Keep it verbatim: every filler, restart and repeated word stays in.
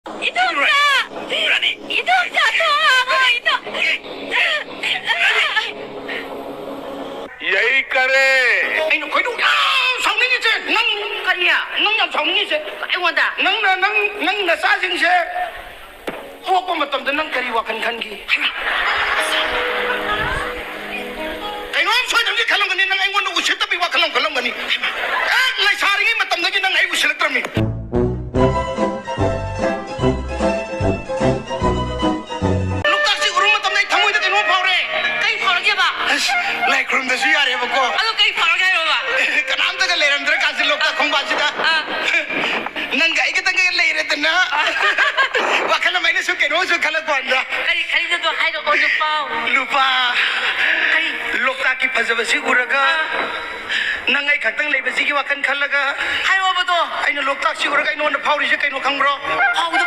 ꯏꯗꯣꯝꯆꯥ! ꯏꯗꯣꯝꯆꯥ, ꯊꯣꯡ ꯍꯥꯡꯉꯣ, ꯏꯗꯣꯝ-, ꯌꯩ ꯀꯔꯦ꯫ ꯑꯩꯅ ꯈꯣꯏꯗꯧ ꯌꯥꯝ ꯁꯥꯎꯅꯤꯡꯉꯤꯁꯦ꯫ ꯅꯪ ꯀꯔꯤ? ꯅꯪ ꯌꯥꯝ ꯁꯥꯎꯅꯤꯡꯉꯤꯁꯦ? ꯑꯩꯉꯣꯟꯗ? ꯅꯪꯅ, ꯅꯪ, ꯅꯪ ꯅꯆꯥꯁꯤꯡꯁꯦ ꯄꯣꯛꯄ ꯃꯇꯝꯗ ꯅꯪ ꯀꯔꯤ ꯋꯥꯈꯜ ꯈꯟꯈꯤ? ꯀꯩꯅꯣꯝ ꯁꯣꯏꯗꯅꯗꯤ ꯈꯜꯂꯝꯒꯅꯤ, ꯅꯪ ꯑꯩꯉꯣꯟꯗ ꯎꯁꯤꯠꯇꯕꯤ ꯋꯥꯈꯜ ꯑꯃ ꯈꯜꯂꯝꯒꯅꯤ꯫ ꯍꯦꯛ ꯂꯩꯁꯥꯔꯤꯉꯩ ꯃꯇꯝꯗꯒꯤ ꯅꯪ ꯑꯩ ꯎꯁꯤꯜꯂꯛꯇ꯭ꯔꯕꯅꯤ꯫ ꯂꯣꯛꯇꯥꯛꯁꯤ ꯎꯔꯨ ꯃꯇꯝꯗ ꯑꯩ ꯊꯃꯣꯏꯗ ꯀꯩꯅꯣꯝ ꯐꯥꯎꯔꯦ꯫ ꯀꯩ ꯐꯥꯎꯔꯒꯦꯕ? ꯑꯁ, ꯂꯥꯏ ꯈꯨꯔꯨꯝꯗꯁꯨ ꯌꯥꯔꯦꯕꯀꯣ꯫ ꯑꯗꯨ ꯀꯩ ꯐꯥꯎꯔꯒꯦ ꯍꯥꯏꯔꯣꯕ? ꯀꯅꯥꯝꯇꯒ ꯂꯩꯔꯝꯗ꯭ꯔꯀꯥꯟꯁꯤ ꯂꯣꯛꯇꯥꯛ ꯈꯣꯡꯕꯥꯟꯁꯤꯗ꯫ ꯑꯥ꯫ ꯅꯪꯒ ꯑꯩ ꯈꯛꯇꯪꯒ ꯂꯩꯔꯦꯗꯅ꯫ ꯋꯥꯈꯜ ꯑꯃ ꯑꯩꯅꯁꯨ ꯀꯩꯅꯣꯝꯁꯨ ꯈꯜꯂꯛꯄ ꯋꯥꯅꯤꯗ꯫ ꯀꯔꯤ ꯈꯜꯂꯤꯅꯣꯗꯣ ꯍꯥꯏꯔꯛꯑꯣ, ꯅꯨꯄꯥ꯫ ꯅꯨꯄꯥ꯫ ꯀꯔꯤ? ꯂꯣꯛꯇꯥꯛꯀꯤ ꯐꯖꯕꯁꯤ ꯎꯔꯒ, ꯑꯥ꯫ ꯅꯪ ꯑꯩ ꯈꯛꯇꯪ ꯂꯩꯕꯁꯤꯒꯤ ꯋꯥꯈꯜ ꯈꯜꯂꯒ, ꯍꯥꯏꯔꯛꯑꯣꯕꯗꯣ꯫ ꯑꯩꯅ ꯂꯣꯛꯇꯥꯛꯁꯤ ꯎꯔꯒ ꯑꯩꯉꯣꯟꯗ ꯐꯥꯎꯔꯤꯁꯦ ꯀꯩꯅꯣ ꯈꯪꯕ꯭ꯔꯣ? ꯐꯥꯎꯕꯗꯣ